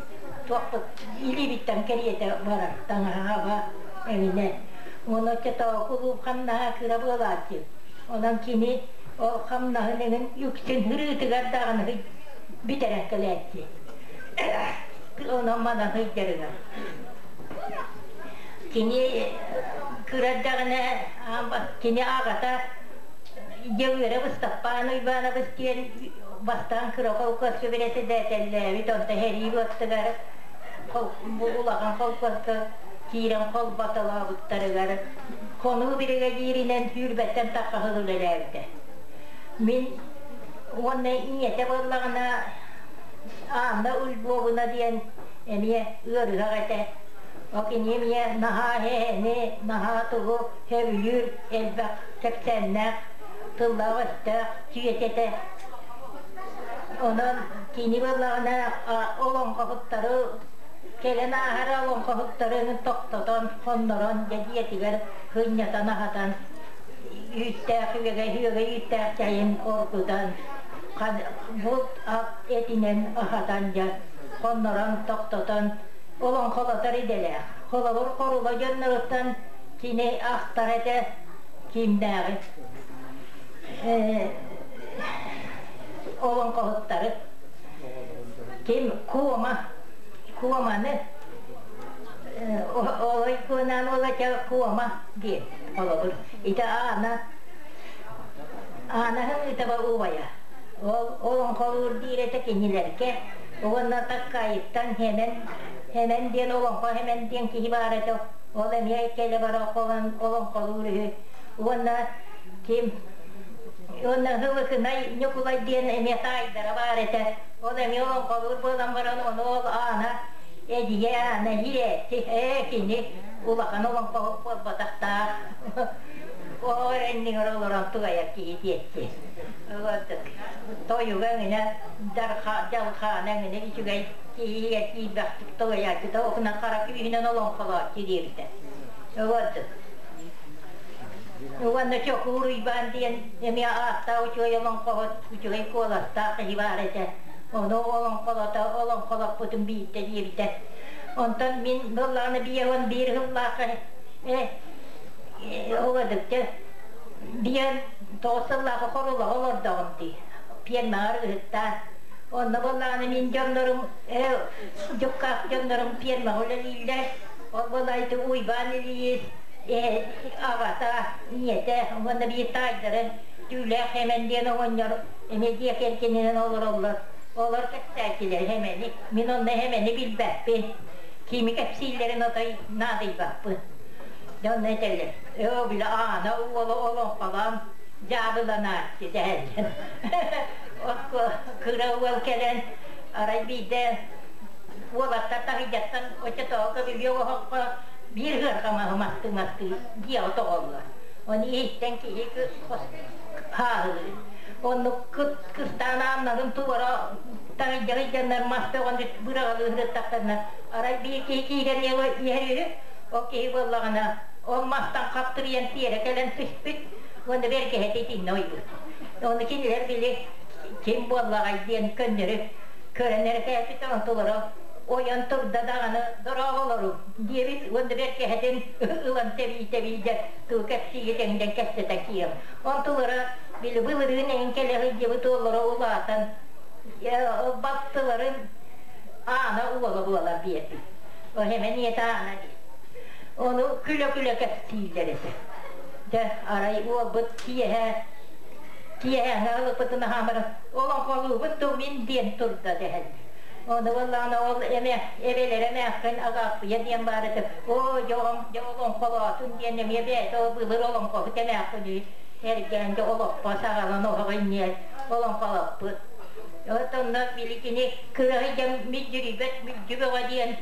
туохпут илиибиттэн кэриэтэ барар таҥаһаба эҥинэ. Уонна оччотооҕу кулууп хамнаһа кыра буолааччы. Онон кини ол хамнаһын эҥин үксүн ырыытыгар даҕаны бүтэрэн кэлээччи. Онон манан сылдьарыгар. Кини кыра эрдэҕинэ кини аҕата Дьөгүөрэ Ыстаппаан Уйбаанабыс диэн бастаан кыра холкуоска бэрэссэдээтэллээбит, онто сэрии быаттыгар бу улахан холкуоска киирэн холботолообуттарыгар хонуу биригэдьииринэн сүүрбэттэн тахха сыл үлэлээбитэ. Мин уонна ийэтэ буоллаҕына Анна Ульбовна диэн эмиэ ыарыһах этэ. Ол кини эмиэ наһаа эһээни, наһаа тугу сөбүлүүр элбэх кэпсээннээх, тыллаах-өстөөх дьиэтэ этэ. Онон кини буоллаҕына олоҥхоһуттары кэлэн ааһара олоҥхоһуттарын тохтотон, хоннорон дьэ дьиэтигэр сынньатан аһатан үүттээх үөгэй үөгэй үүттээх чайын оргутан булт ат этинэн аһатан дьэ хоннорон тохтотон олоҥхолотор идэлээх. Холобур, хорула дьонноруттан кини ахтар этэ кимнээҕи олоҥхоһуттары ким куома куоманы олой куонаан уолача куома диэн холобур ити аана аанаһын ыытаба убайа ол олоҥхолуур диир этэ кинилэргэ уонна таккайыттан хэмэн хэмэн диэн олоҥхо хэмэн диэн киһи баар этэ ол эмиэ кэлэ бара олоҥхолуур үһү уонна ким уонна Һылыкынай Ньукулай диэн эмиэ таайдара баар этэ ол эмиэ олоҥхолуур буолан баран ону ол аана эдьиийэ Аана иирээччи ээ кини улахан олоҥхоһут буолбатахтаах оҕо иннигэр олорон тугайар киһи диэччи тойуга эҥинэ дьалхаана эҥинэ үчүгэй киһигэ киирбэхтик тугайааччыта окунан хара күүһүнэн олоҥхолооччу диэбитэ Уордук. Уонна Чокуур Уйбаан диэн эмиэ ааттаах үчүгэй олоҥхоһут, үчүгэй куоластаах киһи баар этэ. Ону олоҥхолото олоҥхолоппутум биирдэ диэбитэ. Онтон мин буоллаҕына 51 сыллаахха э Оҕодукча биэн тоҕус сыллаах хорулаҕа олордоҕум дии. Пиэрмэҕэр ыһыктаан. Онно буоллаҕына мин дьоннорум, дьуккаах дьоннорум пиэрмэҕэ үлэлииллэр. Ол буолла ити Уйбаан Ильич аҕата, ийэтэ уонна биир таайдарын Түүлээх Хэмэн диэн оҕонньор эмиэ дьиэ кэргэнинэн олороллор. Олор кэпсээччилэр Хэмэни. Мин онно Хэмэни билбэппин. Кими кэпсииллэрин отой наадыйбаппын. Дьонно этэллэр, «Оо, били Аана уола олоҥхолоон дьаабыланааччы» дэһэллэр. Кыра уол кэлэн, арай биирдэ уолаттар таһыйдьаттан оччотооҕу көбүлүө оһоххо биир ыарҕа маһы мастыы-мастыы дьиэҕэ тоҕоллор. Ону иһиттэн киһи хааһылыыр. Оннук кыстаан ааннарын туора таһыйдьа сылдьаннар мас бөҕөнү быраҕалыы сырыттахтарына, арай биир киһи киирэн иһэр үһү. Ол киһи буоллаҕына, ол мастан хаптырыйан тиэрэ кэлэн түспүт уонна бэргэһэтэ итиннэ ойбут. Ону кинилэр били ким буоллаҕай диэн көннөрү көрөн эрэ кээппит, онтулара ойон турда даҕаны дорооболору диэбит уонна бэргэһэтин ылан тэбии-тэбии дьэ тыл кэпсиигэ тэҥдэн кэпсэтэ киирэн. Онтулара били былырыын эҥин кэлэ сылдьыбыт уоллара улаатан балтыларын Аана уола буолар диэбит. Эһэмэн ийэтэ Аана диэн. Ону күлэ-күлэ кэпсииллэр этэ. Дьэ, арай уолбут киэһэ киэһээҥҥи аһылыкпытын аһаан баран олоҥхолуубут дуу мин диэн турда дэһэллэр. Ону буоллаҕына ол эмэ эбэлэрэ эмээххин Агааппыйа диэн баар этэ. Оо, дьэ оҕом дьэ олоҥхолоотун диэн эмиэ бэйэтэ ол былыр олоҥхоһут эмээххин үһү эргээн дьэ олоппос аҕалан оһох иннигэр олоҥхолоппут. Вот онно били кини кыраһыйдьан мүлдьүрүйбэт мүлдьү бөҕө диэн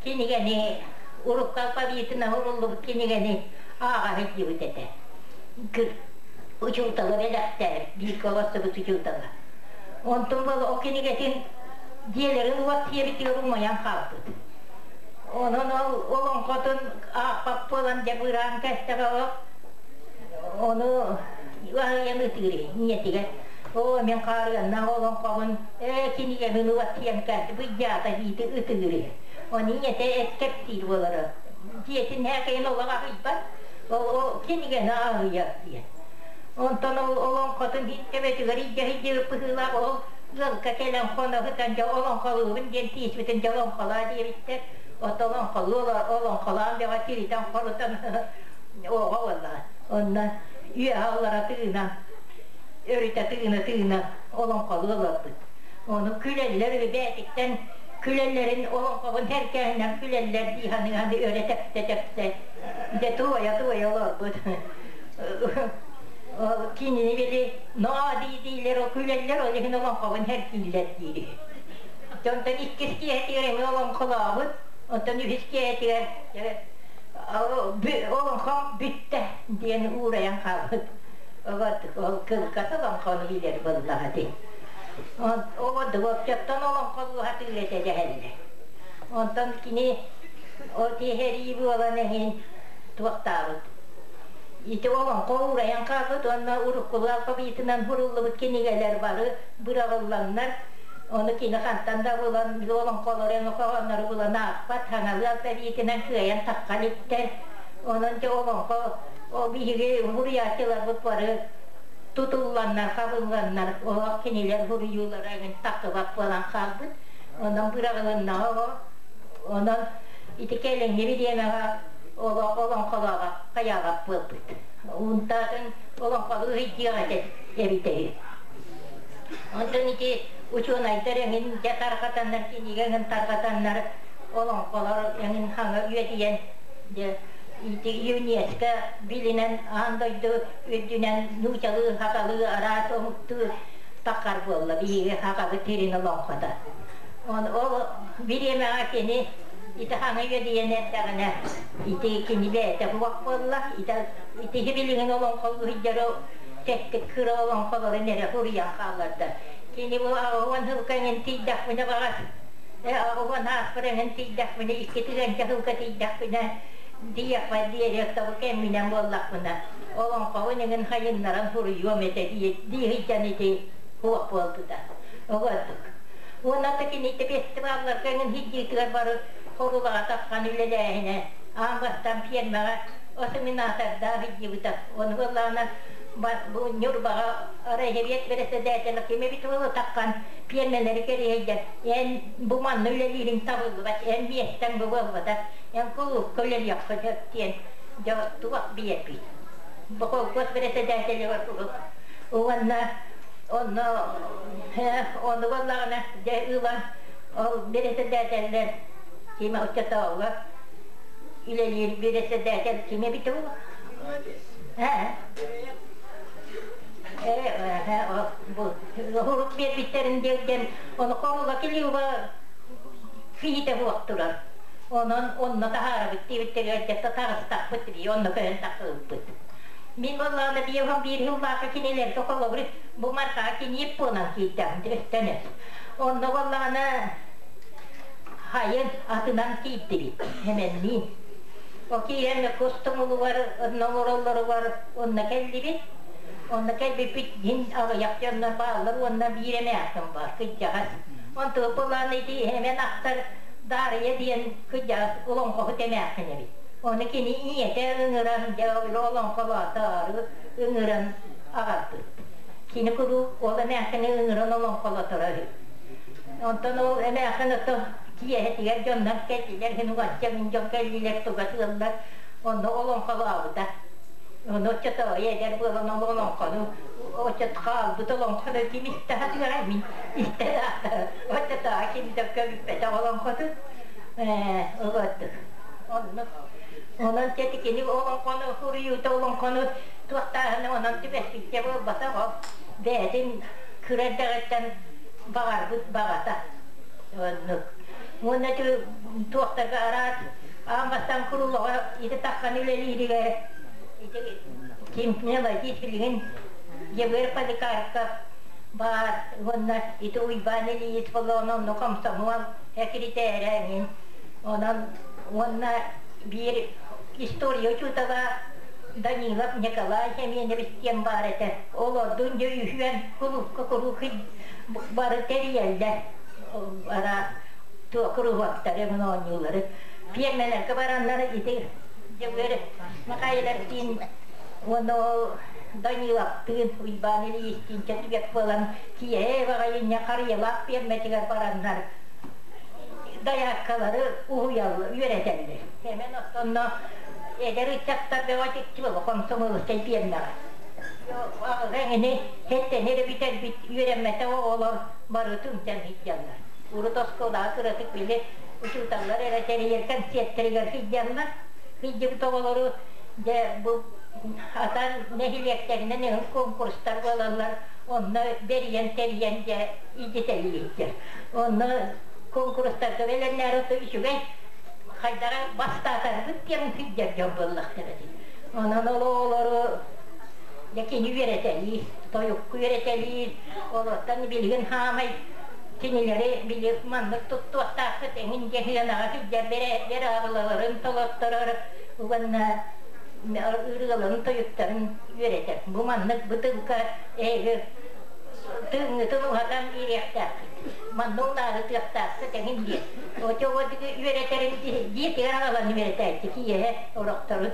кинигэни урукку алфавитынан уруллубут кинигэни ааҕа сылдьыбыт этэ. Учуутала бэлэхтээбит, бииргэ олорсубут учуутала. Онтон буола ол кинигэтин дьиэлэрин уот сиэбитигэр умайан хаалбыт. Онон ол олоҥхотун аахпат буолан дьэ быраан кэстэҕэ ону аһыйан ытыыр ийэтигэр. Оо, мин хаарыаннаах олоҥхобун ээ кинигэбин уот сиэн кээс быдьаата диити ытыыр үһү. Ону ийэтэ эт кэпсиир буолара. Дьиэтин һээкэйин олох аһыйбат, ол кинигэни аһыйар диэн. Онтон ол олоҥхотун иһин төбөтүгэр илдьэ сылдьыбыт быһыылаах ол ыалга кэлэн хоно сытан дьэ олоҥхолуубун диэн тииспитин дьэ олоҥхолоо диэбиттэр. От олоҥхолуу олоҥхолоон бөҕө тиритэн-хорутан оҕо буоллаҕа. Онно үөһэ аллара тыынан, өрүтэ тыына-тыына олоҥхолуу олорбут. Ону күлэллэр үһү бээтиттэн күлэллэрин олоҥхобун сэргээһинэн күлэллэр дии саныы-саныы өрө тэптэ-тэптэ дьэ туойа-туойа олорбут. Ол кинини били ноо дии-диилэр ол күлэллэр ол иһин олоҥхобун сэргииллэр диир үһү. Онтон иккис киэһэтигэр эмиэ олоҥхолообут, онтон үһүс киэһэтигэр олоҥхом бүттэ диэн уурайан хаалбыт. Вот ол кылгас олоҥхону билэр буоллаҕа дии. Оҕодугуопчаттан олоҥхолуу сатыыр этэ дэһэллэр. Онтон кини ол тиэхэрии буолан иһин туохтаабыт. Ити олоҥхо уурайан хаалбыт уонна уруккулуу алфавитынан суруллубут кинигэлэр бары быраҕылланнар, ону кини хантан да булан олоҥхолору эҥэ хоһооннору булан аахпат, саҥалыы алфавитынан кыайан таххан иттэр. Онон дьэ олоҥхо ол биһиги суруйааччыларбыт бары тутулланнар, хабылланнар, олох кинилэр суруйуулара эҥин тахсыбат буолан хаалбыт. Онон быраҕылыннаҕа оҕо. Онон ити кэлиҥҥи бириэмэҕэ олох олоҥхолооҕо хайаабат буолбут. Уунтаатын олоҥхолуу сылдьыах этэ эбитэ үһү. Онтон ити учуонайдар эҥин дьэ тарҕатаннар, кинигэ эҥин тарҕатаннар олоҥхолор эҥин хаҥа үөдүйэн дьэ ити ЮНЕСКО билинэн аан дойду үрдүнэн нуучалыы, сахалыы араас омуктуу таххар буолла биһиги сахабыт сирин олоҥхото. Ол бириэмэҕэ кини ити хаҥа үөдүйэн эрдэҕинэ ити кини бэйэтэ суох буолла. Ити билигин олоҥхолуу сылдьар тэттик кыра олоҥхолорун эрэ суруйан хаалларда. Кини бу 80 сылга эҥин тиийдэхпинэ баҕас 80 ааспар эҥин тиийдэхпинэ икки тыһыынча сылга тиийдэхпинэ диэхпэр диэри тобу кэмминэн буоллахпына олоҥхобун эҥин хайыннаран суруйуом этэ дии сылдьан ити суох буолбута. Оҕордук. Уонна да кинити фестивалларга эҥин сылдьыытыгар бары хорулаҕа таххан үлэлээһинэ. Аан бастаан пиэрмэҕэ осеменатордаах илдьибитэ. Ону буоллаҕына бу Ньурбаҕа райсовет бэрэссэдээтэлэ ким эбит буолуо таххан пиэрмэлэри кэрийэйдэр эн бу манна үлэлиириҥ табыллыбат, эн миэстэҥ бу буолбатах, эн кулуупка үлэлиэххэ сөп диэн дьэ туох биэрбит. Бу холкуос бэрэссэдээтэлигэр куруук уонна онно ону буоллаҕына дьэ ылан ол бэрэссэдээтэллэр ким оччотооҕуга үлэлиир бэрэссэдээтэл ким эбитэ ол? Урук биэрбиттэрин диэн ону хорула килиуба киһитэ суох турар. Онон онно таһаарабыт диэбиттэригэр дьэ таҕыстахпыт дии, онно көһөн тахсыбыппыт. Мин буоллаҕына биир сыллаахха кинилэргэ холобур бу Мархаҕа киниип буолан киирдэҕим өстөн өс. Онно буоллаҕына хайын атынан киирдибит Эмэнниин. Ол киирэн кус тумулугар онно олороллоругар онно кэллибит. Онно кэлбиппит иһин аҕыйах дьоннор бааллар уонна биир эмээхсин баар кырдьаҕас. Онтуга былаан ити эмэн ахтар Даарыйа диэн кырдьаҕас олоҥхоһут эмээхсин эбит. Ону кини ийэтэ ыҥыран, дьэ олоҥхолоотоору ыҥыран аҕалбыт. Кини куруук ол эмээхсини ыҥыран олоҥхолоторо үһү. Онтон ол эмээхсин ото киэһэтигэр дьоннор кэллилэр, иһин уонча мин дьон кэллилэр, туга тыаллар, онно олоҥхолообута. Ону оччотооҕу эдэр буолан ол олоҥхону оччот хаалбыт олоҥхону ким истэ сатыырай мин истэ оччотооҕу ким да көбүппэтэх олоҥхотун ээ олордук оннук онон дьэ кини олоҥхону суруйуута олоҥхону туохтааһына онон түбэспиччэ буолбатах ол бэйэтин кыра эрдэҕиттэн баҕарбыт баҕата оннук уонна туохтарга араас аан бастаан курулаҕа ити таххан үлэлииригэр ити ким мелодист билигин Егор Поликарпов баар уонна ити Уйбаан Ильич буоллаҕына онно комсомол сэкиритээрэ эҥин онон уонна биир история учуутала Данилов Николай Семенович диэн баар этэ. Олордун дьэ үһүөн кулуупка куруук бары тэрийэллэр. Араас куруһуоктары, оонньуулары. Пиэрмэлэргэ бараннар ити Дьөгүөр Михайловтыын уонна ол Даниловтыын, Уйбаан Ильичтиин чэтибэк буолан киэһэ баҕайынньа Харыйалаах пиэрмэтигэр бараннар дайааккалары уһуйаллар, үөрэтэллэр. Сэмэн оттонно эдэр ыччаттар бөҕө чикчи буолла комсомолускай пиэрмэҕэ. Эҥини сэттэни эрэ бүтэрбит үөрэммэтэх оҕолор бары түмсэн сылдьаллар. Урут оскуолаҕа кыратык били учууталлар эрэ тэрийэр кэнсиэртэригэр сылдьаллар. Сылдьыбыт оҕолору дьэ бу атан нэһилиэктэринэн эҥин конкурстар буолаллар. Онно бэрийэн тэрийэн дьэ илдьитэлииһиттэр. Онно куонкурустарга бэлэмнээри ото үчүгэй хайдаҕа бастаатарбыт диэн сылдьар дьон буоллахтара дии. Онон ол оҕолору дьэ кини үөрэтэлиир, тойукку үөрэтэлиир, олортон билигин хаамай кинилэри били маннык туттуохтааххыт эҥин диэн сыанаҕа сылдьар быраабылаларын толотторор уонна ырыаларын тойуктарын үөрэтэр. Бу маннык бытыылка эһиги тыыҥҥытын уһатан биэриэхтээххит. Манна улаарытыахтааххыт эҥин диэн. Оччоҕо үөрэтэрин дьиэтигэр аҕалан үөрэтээччи киэһэ орохторун.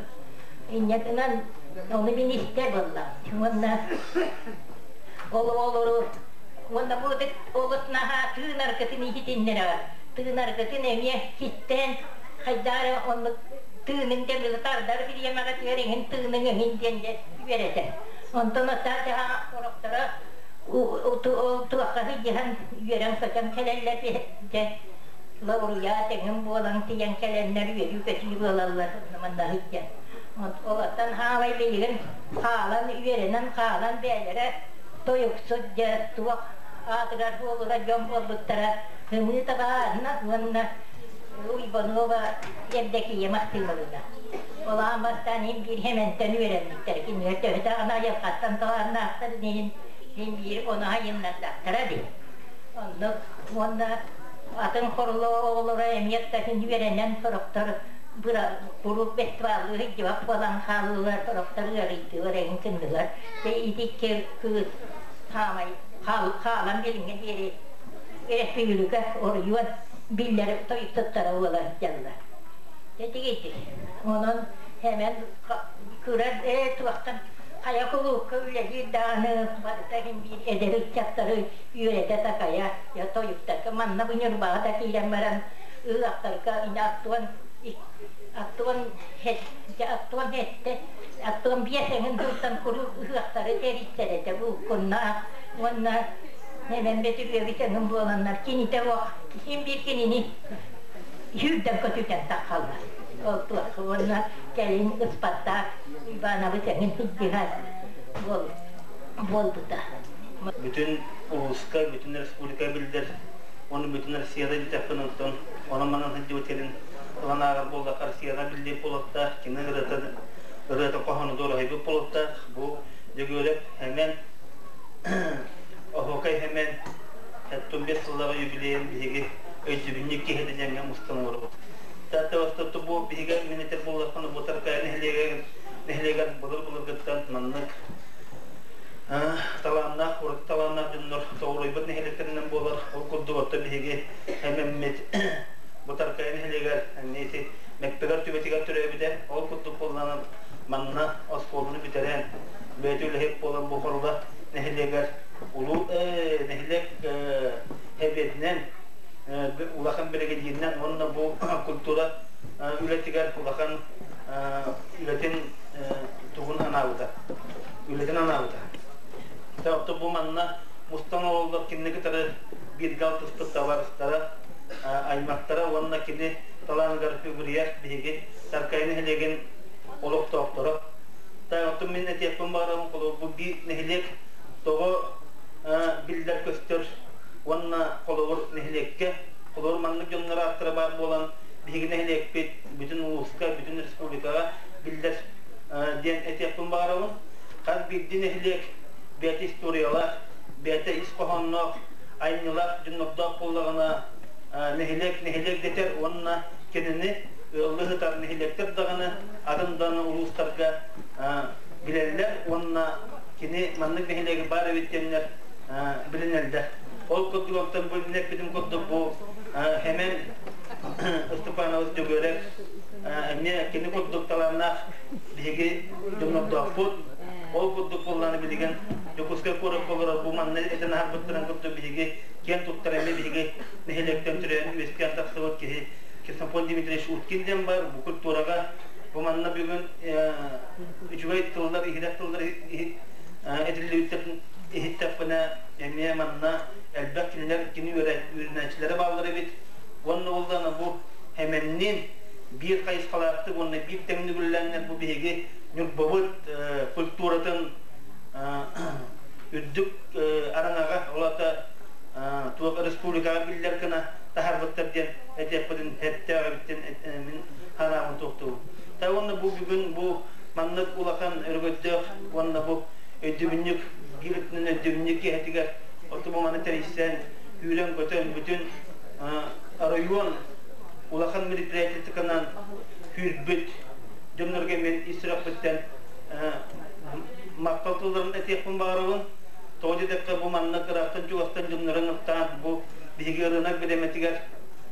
Инньэ гынан ону мин истэр буоллаҕым. Уонна ол оҕолору уонна бу олус наһаа тыынаргытын иһитиннэрэҕин. Тыынаргытын эмиэ кистээн хайдах эрэ оннук тыыныҥ диэн тардар бириэмэҕитигэр эҥин тыыныҥ эҥин диэн үөрэтэр. Онтон оттоох орохторо туохха сылдьыһан үөрэн-көтөн кэлэллэр дьэ лауреат эҥин буолан тиийэн кэлэннэр үөрүү-көтүү буолаллар манна сылдьан. Олортон хаалай билигин хаалан үөрэнэн хаалан бэйэлэрэ тойуксут дьэ туох аатыгар буолура дьон буолбуттара ымыы табаарына уонна Уйбанова Евдокия Махтыыловна. Ол аан бастаан иһин биир Хэмэнтэн үөрэммиттэр. Кинилэр төһө даҕаны айылҕаттан талааннаахтарын иһин син биир ону айыннардахтара дии. Оннук уонна атын хорло оҕолоро эмиэ да син үөрэнэн сорохтор куруук фестиваллыы сылдьыбат буолан хааллылар, сорохтор ыарыйдылар, эҥин гыннылар. Дьэ ити икки кыыс хаамай хаалан билиҥҥэ диэри өрөспүүбүлүкэ оройуон биллэр тойуктара буола сылдьаллар. Этигити. Онон Хэмэн кыра ээ туохтан хайа кулуупка үлэлиир даҕаны барыта иһин биир эдэр ыччаттары үөрэтэ такайа я тойуктарга манна бу Ньурбаҕа да киирэн баран ыһыахтарга аттуон аттуон аттуон эттэ аттуон биэс эҥин сылтан куруук ыһыахтары тэрийсэр этэ булкуннаах уонна Хэмэн Бөтүрүөбүс эҥин буоланнар кинитэ суох син биир кинини сүүрдэн көтүтэн таххаллар. Ол туох уонна кэлин Ыспаттаах Уйбаанабыс эҥин сылдьыһар буолбута. Бүтүн улууска, бүтүн республика биллэр, уонна бүтүн Россияда дитэхпин онтон онон-манан сылдьыбыт кэлин ылан ааҕар буоллахха Россияда биллиир буолуохтаах, кини ырыатын ырыата хоһоону дуораһыйбыт буолуохтаах. Бу Дьөгүөрэп Хэмэн Оһуокай Хэмэн 75 сыллаах юбилейын биһиги өйдөбүнньүк киһитэ диэҥҥэ мустан олоробут. Тааттабастатты бу биһиги мин этэр буоллахпына бу Таркаайы нэһилиэгэр нэһилиэгэр былыр-былыргыттан маннык талааннаах, ураты талааннаах дьоннор тоҕуруйбут нэһилиэктэринэн буолар. Ол курдук отто биһиги эмэммит бу Таркаайы нэһилиэгэр эмиэ ити Мэкпэгэр түбэтигэр төрөөбүтэ. Ол курдук буоллаҕына манна оскуоланы бүтэрэн бэйэтэ үлэһит буолан бу Хорула нэһилиэгэр улуу нэһилиэк эбиэтинэн улахан биригэдьииринэн уонна бу культура үлэтигэр улахан үлэтин тугун анаабыта үлэтин анаабыта. Оттон бу манна мустан олороллор кинини кытары бииргэ алтыспыт табаарыстара, аймахтара уонна кини талааныгар үгүрүйэр биһиги Таркай нэһилиэгин олохтоохторо. Оттон мин этиэхпин баҕарабын, холобур, бу биир нэһилиэк тоҕо биллэр-көстөр уонна холобур нэһилиэккэ холобур маннык дьоннор ааттара баар буолан биһиги нэһилиэкпит бүтүн улууска, бүтүн республикаҕа биллэр диэн этиэхпин баҕарабын. Хас биирдии нэһилиэк бэйэтэ историялаах, бэйэтэ ис хоһоонноох, айымньылаах дьоннордоох буоллаҕына нэһилиэк нэһилиэк дэтэр уонна кинини ыаллыы сытар нэһилиэктэр даҕаны атын даҕаны улуустарга билэллэр уонна кини маннык нэһилиэги баар эбит диэннэр билинэллэр. Ол курдук онтон бу эппитим курдук бу Хэмэн Ыстапанович Дьөгүөрэп эмиэ кини курдук талааннаах биһиги дьоннордоохпут. Ол курдук буоллаҕына билигин Дьокуускай куоракка олорор бу манна этэн аһарбыттарын курдук биһиги киэн туттар эмиэ биһиги нэһилиэктэн төрөөн үөскээн тахсыбыт киһи Ксенофонт Дмитриевич Уткин диэн бар бу культураҕа бу манна бүгүн үчүгэй тыллар, иһирэх тыллар этиллибиттэрин иһиттэхпинэ эмиэ манна элбэх кинилэр кини үөрэнээччилэрэ бааллар эбит. Уонна ол даҕаны бу Хэмэнниин биир хайысхалаахтык уонна биир тэҥник үлэлээннэр бу биһиги Ньурбабыт культуратын үрдүк араҥаҕа, ол аата туох республикаҕа биллэр гына таһаарбыттар диэн этиэхпитин эттээх эбиттин мин хараамын туохтуубун. Та уонна бу бүгүн бу маннык улахан өрөгөйдөөх уонна бу өйдөбүнньүк биир өттүнэн өйдөбүнньүк киэһэтигэр оту бу маны тэрийсэн күүрэн-көтөн бүтүн оройуон улахан мероприятиетыканан күүрбүт дьоннорго мен ис сүрэхпиттэн махтал тылларын этиэхпин баҕарабын. Тоҕо диэтэххэ бу манна ыраахтан чугастан дьоннорун ыттаан бу биһиги ырыынак бириэмэтигэр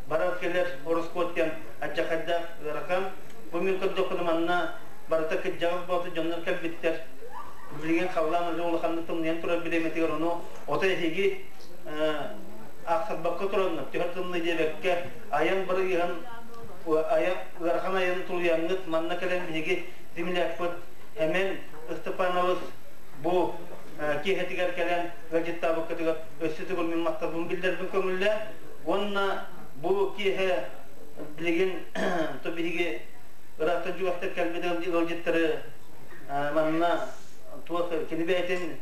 барар-кэлэр ороскуот диэн алдьархайдаах ыарахан. Бу мин көрдөхпүнэ манна барыта кырдьаҕас боотур дьоннор кэлбиттэр. Билигин халлаан уже улаханнык тымныйан турар бириэмэтигэр ону ото эһиги аахсарбакка тураннар, түһэр тымныы диэбэккэ айан бары ыйан ыарахан айаны тулуйаҥҥыт манна кэлэн биһиги землякпыт Эмэн Ыстапанович бу киэһэтигэр кэлэн ыалдьыттаабыккытыгар өссө төгүл мин махталбын биллэрбин көҥүллээн уонна бу киэһэ билигин то биһиги ыраахтан чугастар кэлбит ыалдьыттары манна туох кини бэйэтин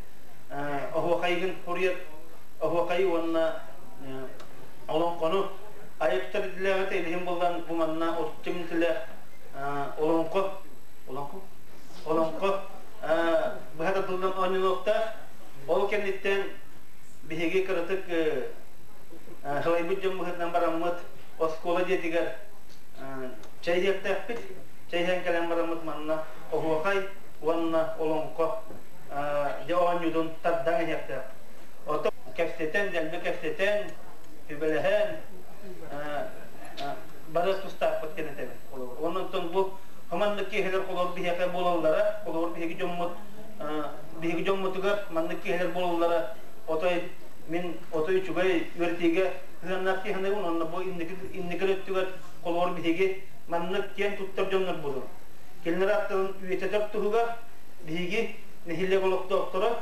оһуохайыгын хоруйар оһуохайы уонна олоҥхону айыптар идэлээҕит илиһин буллан бу манна отучча мүнүүтэлээх олоҥхо олоҥхо олоҥхо быһа тардыллан оонньонуохтаах. Ол кэнниттэн биһиги кыратык халайбыт дьон быһыытынан бараммыт оскуола дьиэтигэр чэй иһиэхтээхпит. Чэй иһэн кэлэн бараммыт манна оһуохай уонна олоҥхо дьэ оонньуутун тардан иһиэхтээх. Оттон кэпсэтэн, дэлби кэпсэтэн, сүбэлэһэн. Бары тустаахпыт кэнэтэбин. Онон бу маннык киһилэр холор биһиэхэ буолаллара, холор биһиги дьоммут биһиги дьоммутугар маннык киһилэр буолаллара отой мин отой үчүгэй үөртиигэ сыһыаннаах киһинэбин онно бу инники өттүгэр холор биһиги маннык киэн туттар дьоннор буолун. Кинилэр аттарын үйэтэтэр туһугар биһиги нэһилиэк олохтоохторо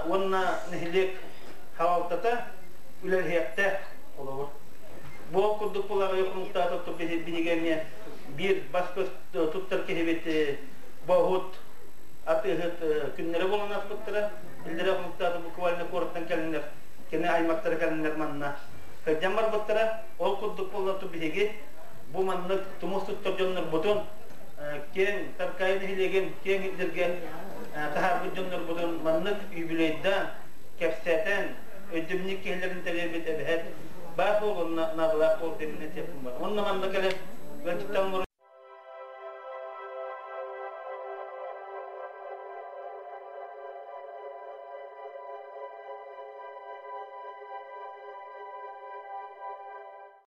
уонна нэһилиэк халалтата үлэлэһиэхтээх холобур. Бу курдук булаҕы хомуктаатык биһиги эмиэ биир бас-көс туттар киһибит Боһут атыыһыт күннэрэ буолан аспыттара. Иллэрэ хомуктааты буквально куораттан кэлиннэр, кини аймактара кэлиннэр манна сылдьан барбыттара. Ол курдук буоллар биһиги бу маннык тумус туттар дьоннорбутун киэҥ Таркаайы нэһилиэгин киэҥ ирдэргэ таһаарбыт дьоннорбутун маннык юбилейдаан, кэпсэтэн, өйдөбүнньүк киһилэрин тэрийэрбит эбэһээт баар буолуон наадалаах буол диэн этиэхпин бар. Онно манна кэлэн ыалдьыттан.